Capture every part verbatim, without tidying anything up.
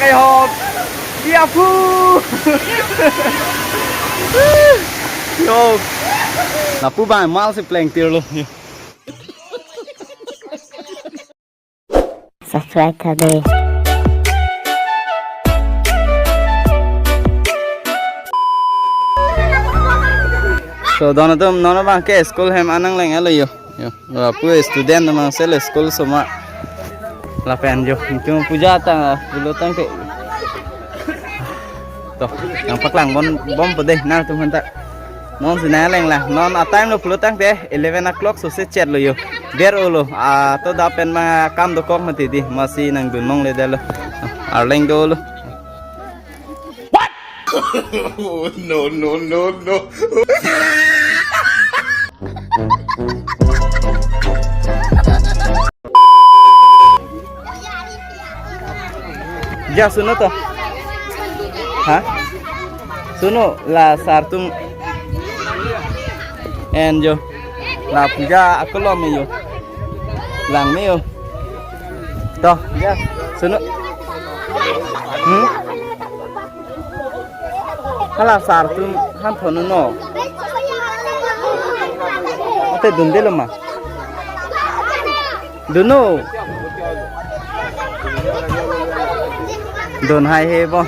Kaihok. Iya pu. Yo. Lapu bang mal si pleng tirlo. Subscribe tha dei. So, don atum non abang ke school hem an nangleng-etlo yo. Yo, lapu student amang sel school osomar. Lapen yo, itum puja ta pulo tangte. To, nangpaklang bon bom po dei nangtum aphanta. Non si nangleng lang. Non a-time lo pulo tangte eleven o'clock sose chetlo yo. Ber-olo. A to da pen ma kam dokok mati dei. Masi nangdun mong le dalo. Arleng dolo. No, no, no, no. Ja, suno to. Ha? Suno la sar atum. En jo. La puja akolom me yo. Lang me yo. To, ja. Suno. Hmm? Hala sar atum han thon no. Ate dundelo ma. Dunno. Dun hai he bo.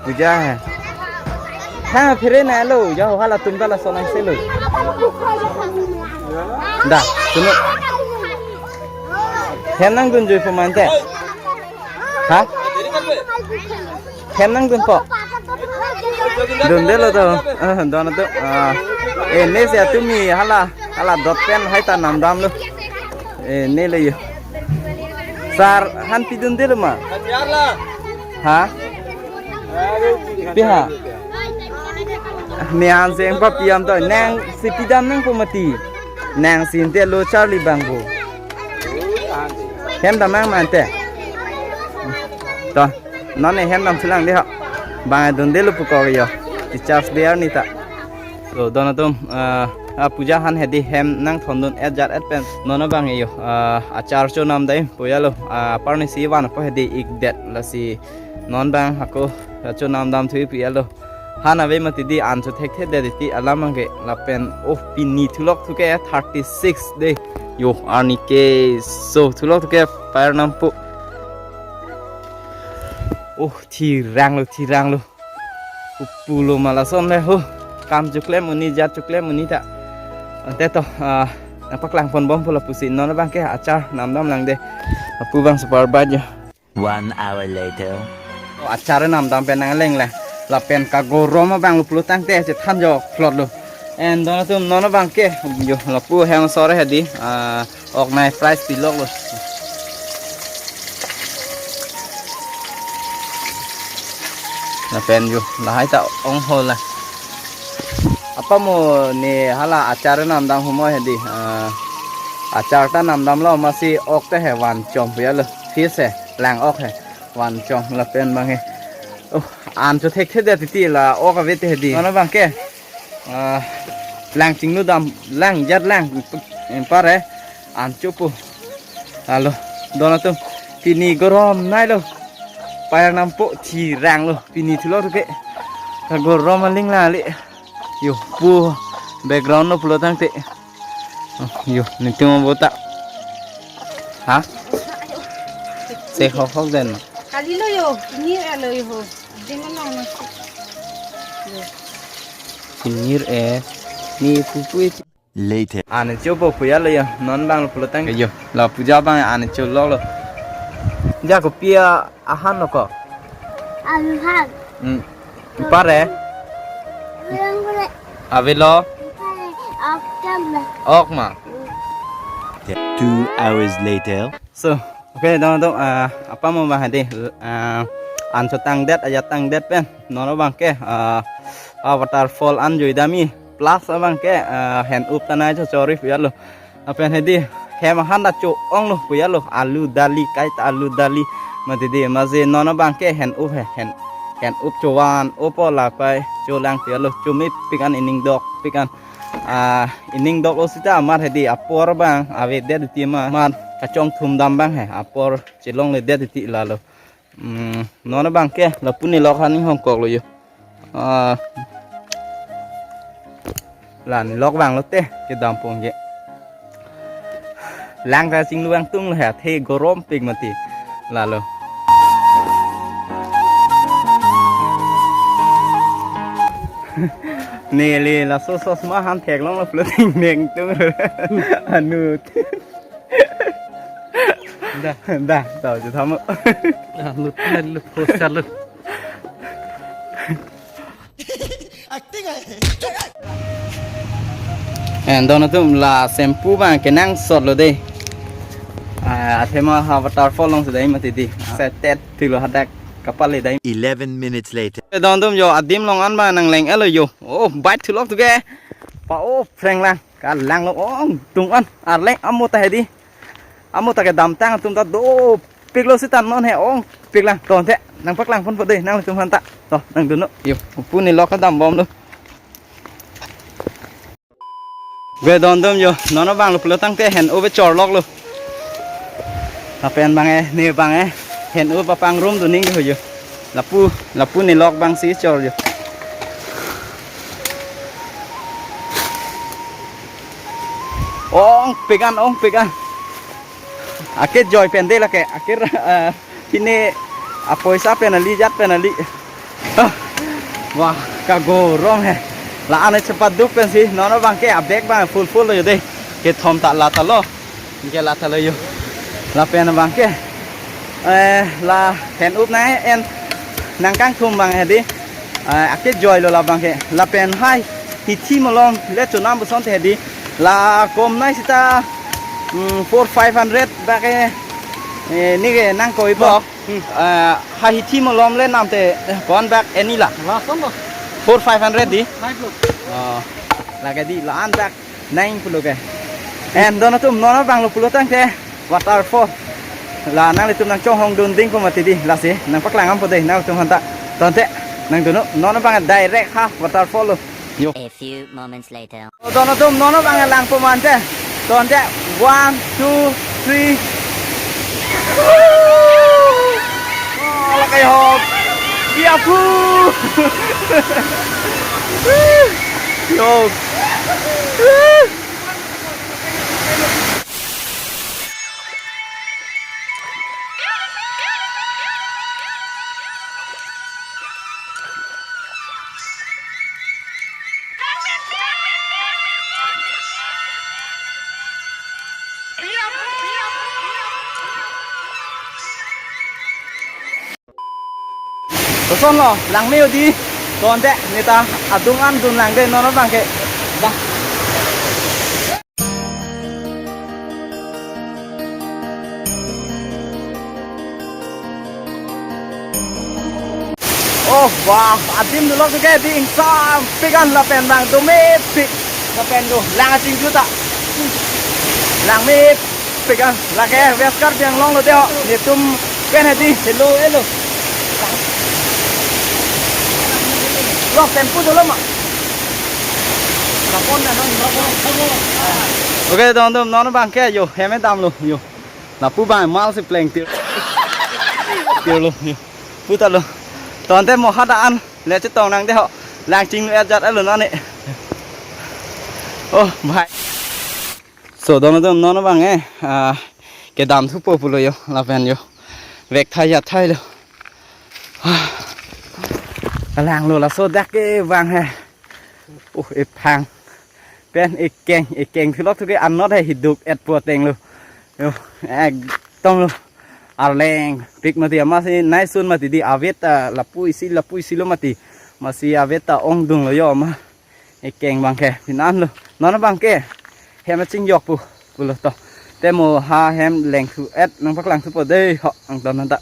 Puja hai. Ha, phere nanglo. Ja ho halatum ta lason nangse lo. Da, suno. Hem nangdun jui po mante. Ha? Hem nangdun po. Dundelo to. Ah, don atum. Ah. Eh, ne si atum ni hala, hala dot pen hai ta namdamlo. Eh, ne le yo. Sar han pi dundelo ma. Ha? Pi ha? Ne han si engpa pi am to. Nang si pidam nang po mati. Nang si ante lo charli bang bo. Hem dam nang mante. To, non ne hem dam si lang dei ho. Bang dundelo pu ko yo. Teachers Day arni ta. So, don atum, ah, a puja han hedi hem nangthondun-et jat-et pen. Non abang yo, ah, achar chonam dai puya lo. Ah, aparni si van po hedi ikdet lasi. Non bang ako chonam dam thui puya lo. Han ave mati dei an chothekthe det titi alam abang ke lapen oh pini thulok thu ke thirty six dei. Yo arni ke so thulok thu ke Payar Nampo. Oh thirang lo thirang lo. Upulo ma lason le ho. Kam choklem un-e jat choklem un-e ta. Ante to ah, nangpaklang pon bom po lapusi non abang ke achar namdam lang dei. Apu bang super bad yo. One hour later. Oh, achar namdam pen nangleng le. Lapen kagorom abang lo pulo tangte chethan jo plot lo. En don atum non abang ke yo lapu hem sore hedi. Ah, ok nai price pilok lo. Lapen yo lahai ta ong ho la. Apa mo ne hala achar namdam humoi hedi. Ah, achar ta namdamlo masi ok te he van chom puya lo. Fish he lang ok he. Van chom lapen bang he. Oh, an chothekthe det titi la ok ave te hedi. Mano bang ke? Ah, lang chinglu dam lang jat lang. Pare an chopo. Alo, don atum. Pini gorom nai lo. Payar Nampo thirang lo. Pini thulok thu ke. Gorom aling la le. Yo, pu background lo pulo tangte. Oh, yo, nitum abota. Ha? Se hok hok den. Kali lo yo, ini elo yo ho. Dengan nang nasi. Yo. Pinir eh. Ni pupu eh. Later. An chopo puya lo yo, non bang pulo tang. Yo, la puja bang an cholok lo. Ja kopi ahan lo ko. Ahan. Hmm. Pare. Ulang kule. Avelo. Pare. Oktam la. Ok ma. Two hours later. So, okay, don don, ah, apa mo bang hedi, ah, an chotang det, ajat tang det pen, non abang ke, ah, a waterfall an jui dam-i, plus abang ke, ah, hen up tanai cho chori puya lo. Lapen hedi, hem ahan ta cho-ong lo puya lo, alu dali, kait alu dali, mati dei, masi non abang ke hen up he, hen, hen up chovan, upo lapai, cholang puya lo, chomepik an ining dokpik an. Ah, ining dok lo sita amat hedi apor bang avedet titi ma, amat kachongthum dam bang he apor chelongledet titi lalo. Hmm, non abang ke, lapu nelok han inghongkoklo yo. Ah, la nelok vanglo te, kedam pon ke. Lang ta chinglu vangtunglo he, athe gorom pik mati. Lalo. Neli laso sosma han theklonglo pulo ting neng tung. Anut. Da. Da, tau chu thamu. Ah, lut, lut, lut, poster lut. Acting hai. Eh, don atum, la shampoo abang kenangsotlo de. Ah, athema ha waterfall along si dai mati di. Setet tilo hadak kapal le dai. Eleven minutes later. Eh, don atum yo, adim along an abang nangleng-etlo yo. Oh, bike thulok tu ke. Pa-o phreng lang. Kalanglo ongdung an. Arleng amo ta hedi. Amo ta kedamtang atum ta dopiklo seta non he ongpik lang. To ante nangpaklang ponpo de nanglitum aphanta. To nangdunnon. Yo, pu nelok kedam bomlo. Ve don atum yo, non abanglo pulo tangte hen-o ave chorloklo. Lapen abang e, ne abang e, hen-o ave pangrum duning ho yo. Lapu, lapu nelok abang si chor yo. Ongpik an, ongpik an. Akejoi pen de lake, ake, eh, pine apoisa pen kali, jat pen kali. Ah, wah, kagorom he. La-an chepaduk pensi, non abang ke abag abang full full lo yo de. Kethom ta la ta lo. Ke la ta lo yo. Lapen abang ke. Eh, la hen-o ave na en nangkangthum abang hedi. Eh, akejoilo labang ke. Lapen hai hithi malom le chonam puson te hedi. La kom nai seta, mm, four five hundred bak ke, eh, ne ke nangkoi po. Hmm. Eh, hai hithi malom le nam te, eh, pon bak eni la. Lason lo. Four five hundred di. Five lo. Oh, lake di la-an bak nang pulo ke. En don atum, non abanglo pulo tangte waterfall. La nanglitum nangchonghong dun ding ko mati di, lasi nangpaklang bompo de nanglitum aphanta. To ante nangdunnon, non abang direct ha waterfall lo. Yo. A few moments later. Don atum, non abang langpo mante. To ante, one, two, three. Oh, lake hop. Iya pu. Yo. Kosonlo, langme-o di. To ante, ne ta adung an dun lang de, non abang ke. Bah. Oh, wah, adim dolo ke di ingsampik an lapen abang domepik. Lapen do, lang achingju ta. Langmepik an, lake West Karbi Anglong lo de ho. Netum pen hedi, hello, hello. Lo, tempu dolo ma. Kapon na, no, no, no. Okay, don atum, non abang ke yo, hem damlo yo. Lapu abang mal si pleng tir. Tirlo yo. Pu ta lo. To ante mo hadak an le chetong nang de ho. Lang chinglu-et jat alo non ne. Oh, bhai. So, don atum, non abang e, ah, kedam thupo pulo yo, lapen yo. Vek thai ya thai lo. Ah. Kalanglo laso dak ke abang he. Uh, ephang. Pen ekeng, ekeng thulok thu ke anot he hiduk et po ateng lo. Yo, ekdom lo. Arleng pik mati, amatsi naisun mati di, avet ta lapu isi, lapu isi lo mati. Amatsi avet ta ongdung lo yo ma. Ekeng abang ke, pinan lo. Non abang ke. Hem achingjok pu, pulo to. Te mo ha hem leng thu-et nangpaklang thupo de ho, ang ton ta.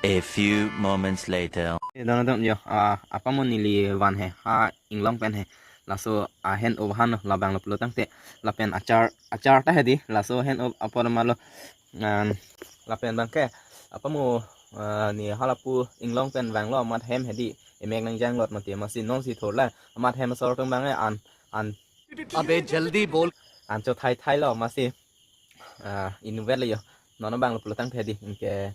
A few moments later. Eh, don atum yo, ah, apa mo neli van he, ha inglong pen he. Laso ahen obahan lo, labang lo pulo tangte. Lapen achar, achar ta hedi, laso hen o apor ma lo. An, lapen abang ke, apa mo, ah, ne halapu inglong pen vanglo amat hem hedi, emek nangjanglot mati, amatsi nonsi thor lang, amat hem asor atum abang e an, an. Abe jaldi bol. An chothai thai lo, amatsi, ah, inutvet lo yo, non abang lo pulo tangte hedi, anke,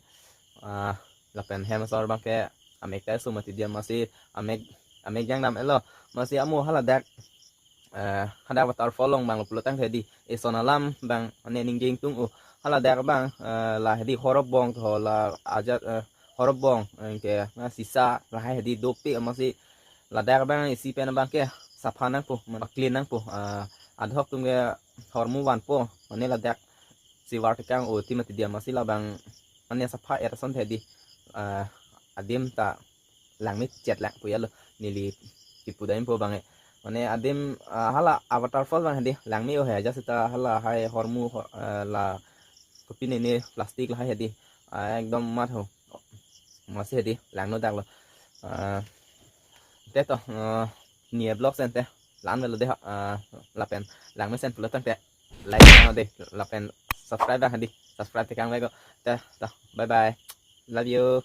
ah, Lapen hem asor abangke amek ta so mati dia, masi amek, amek jangdam-etlo. Masi amo haladak, eh, hadak waterfall along abang lo pulo tangte di, eson alam abang mane ningje ingtung-o. Haladak abang, eh, la hedi Horobong to la ajat, eh, Horobong, eh, ke na sisa lahai hedi dopik, masi ladak abang isi pen abangke sapha nangpo, ma clean nangpo, eh, adhok atum ke hormu vanpo, mane ladak sivar tekang-o ti mati dia, masi labang mane sapha er ason te di, eh, adim ta langme chet lang pu ya lo, neli kipu dam-po abang e. Mane adim, ah, hala a waterfall abang hedi langme-o he, ajat seta hala hai hormu ho-, eh, la kopi nene plastic lahai hedi, ah, ekdom mat ho. Masi hedi langno dak lo. Ah, te to, eh, ne vlog sen te la-an avelo de, ah, lapen langmesen pulo tangte like nang de, lapen subscribe abang hedi, subscribe tekang vek-o. Te to, bye bye, love you.